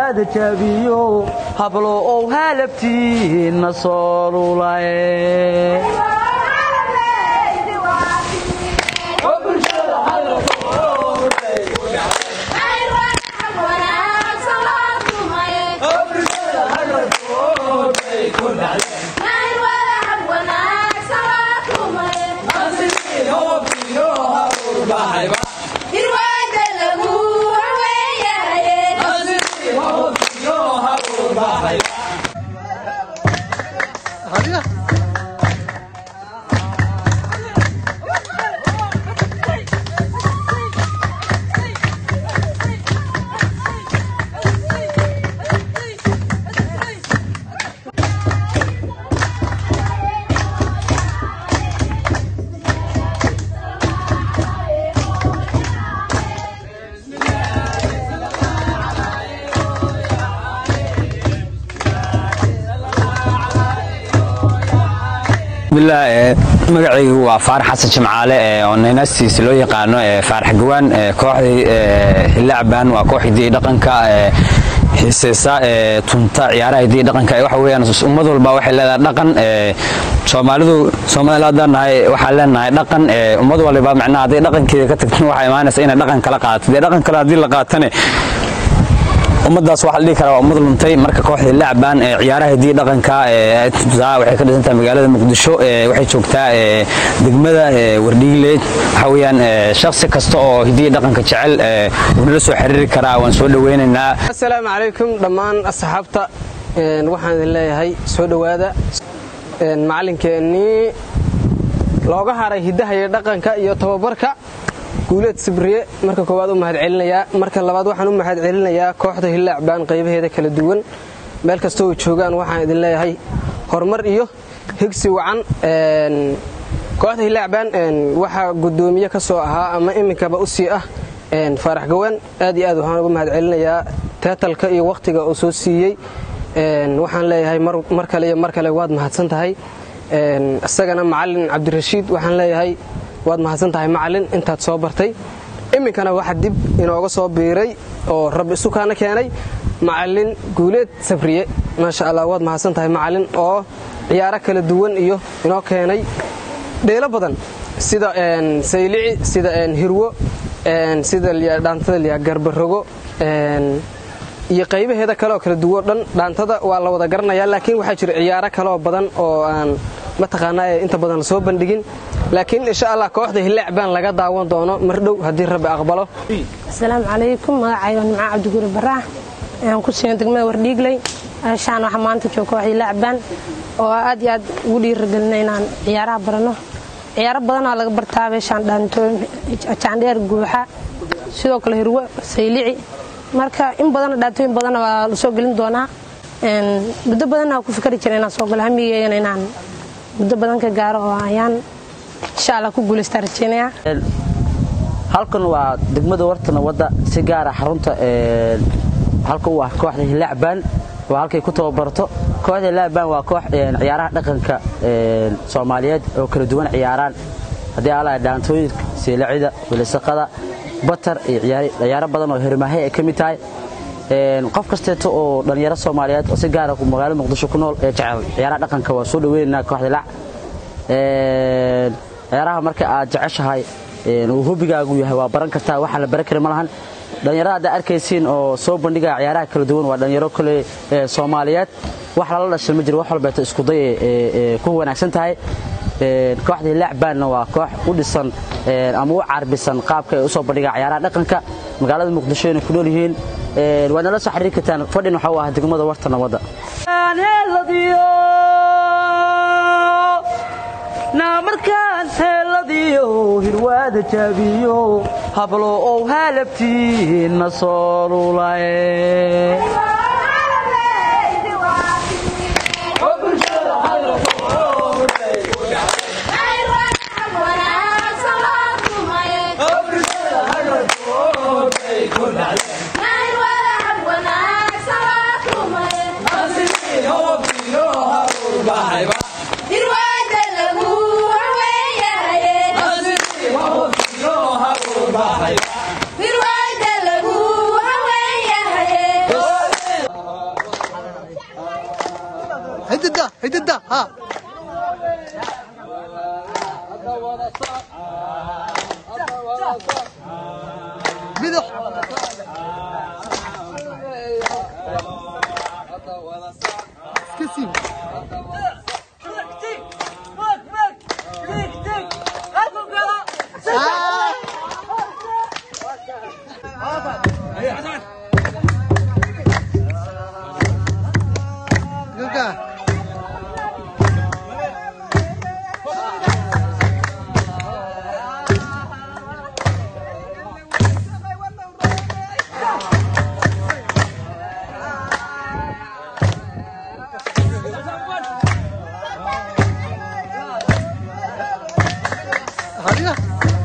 Hirwaada jaabiyo hablo ow halabtiina soo lulaye. Magacaygu waa Faarax Xasan Jimcaale oo naynastiisa loo yaqaano Faarax Gawaan. Kooxdii Hilaacbaan waa koox hiddii dhaqanka xiiseysa, tunta ciyaaraha hiddii dhaqanka. Waxa weeyaan ummad walba waxay leedahay dhaqan. Soomaalidu, Soomaali haddaan nahay, waxaan leenahay dhaqan. Ummad waliba macnaha hadday dhaqankeeda ka tagto, waxaa imaanaysa inay dhaqan kala qaadato. Dee dhaqan kale haddii la qaatane, ummadaas waxaa la dhihi karaa waa ummad luntay. Marka kooxda Hilaacbaan ee ciyaaraha hiddii dhaqanka waxay ka dhisan tahay magaalada Muqdisho, waxay joogtaa degmada Wardhiigle. Waxa weeyaan shakhsi kasta oo hiddii dhaqanka jecel wuu nala soo xiriiri karaa, waan soo dhaweynaynaa. Assalaamu calaykum dhammaan asxaabta, waxaan idin leeyahay soo dhowaada. Macallinkeennii looga haray hiddaha iyo dhaqanka iyo tababarka, Guuleed Sibriye, marka koowaad u mahad celinayaa. Marka labaad waxaan u mahad celinayaa kooxda Hilaacbaan qaybaheeda kala duwan meel kasta oo joogaan. Waxaan idin leeyahay horumar iyo higsi wacan. Kooxda Hilaacbaan waxaa guddoomiye ka soo ahaa ama iminkaba u sii ah Faarax Gawaan. Aad iyo aad waxaan uga mahad celinayaa teetalka iyo wakhtiga uu soo siiyey. Waxaan leeyahay mar kale iyo mar kale waad mahadsan tahay. Isagana macalin Cabdirashiid waxaan leeyahay waad mahadsan tahay macalin, intaad soo bartay. Iminkana waxa dib inooga soo biiray oo Rabbi isukaana keenay macalin Guuleed Safriye. Maasha Allah, waad mahadsan tahay macalin, oo ciyaaro kala duwan iyo inoo keenay dheelo badan sida saylici, sida hirwo, sida dhaantada liyaa garbarogo iyo qaybaheeda kale oo kala duwan dhan. Dhaantada waa la wada garanayaa, laakiin waxaa jira ciyaaro kaleoo badan oo aan mataqaanaa inta badan lasoo bandhigin, laakiin insha Allah kooxda Hilaac baan laga daawan doono mar dhow haddii Rabbi aqbalo. Asalaamu calaykum, magacayga Nimco Cabdiguri Baraax, ayaan ku siiyan degmada Wardhiigley. Meeshaan waxaa maanta jooga kooxda Hilaacbaan oo aad iyo aad ugu dhiirigelina inaan ciyaaraha barano. Ciyaaro badanaa laga bartaa meeshaan: dhaantooyin, jaandheer, guuxa, sidoo kale hirwo, saylici. Marka in badan dhaantooyin badanna waa lasoo gelin doonaa. Muddo badanna waa ku fikari jira inaan soo galo, hamigeygana inaan muddo badan ka gaaro oo ayaan insha Allah ku guulaystaa rajeynaya. Halkan waa degmada Wartana wadda, si gaara xarunta halka u ah kooxda Hilaacbaan, waa halkay ku tababarto kooxda Hilaacbaan. Waa koox ciyaaraha dhaqanka Soomaaliyeed oo kala duwan ciyaaraan, haddii ala dhaantooyinka, seelacida, wilisaqada, batar iyo ciyaaro badan oo hirmaahay ay ka mid tahay. Qof kasteeto oo dhalinyaro Soomaaliyeed oo si gaara magaalada Muqdisho ku nool ee jecel ciyaaraha dhaqanka waa soo dhaweynaynaa kooxda Hilaac. Ciyaaraha marka aad jeceshahay uu hobigaagu yahay, waa baran kartaa, waxaan la baran karin ma lahan. Dhalinyarada hadda arkaysiin oo soo bandhigaya ciyaaraha kala duwan waa dhalinyaro kale Soomaaliyeed. Wax lala dhashay ma jiro, wax walbeeto isku day ku wanaagsan tahay. Kooxda Hilaac Baanna waa koox u dhisan ama u carbisan qaabka ay u soo bandhigaan ciyaaraha dhaqanka. Magaalada Muqdisho inay ku nool yihiin waad nala soo xiriiri kartaan. Fadhin waxa u ah degmada Warta Nabadda. Markaan heeladiyo hirwaada jaabiyo hablo ow halabtiina soo lulaye. Hirwaada lagu haweeyahaye. Bidix. Iska siib. Luka. Hadiya.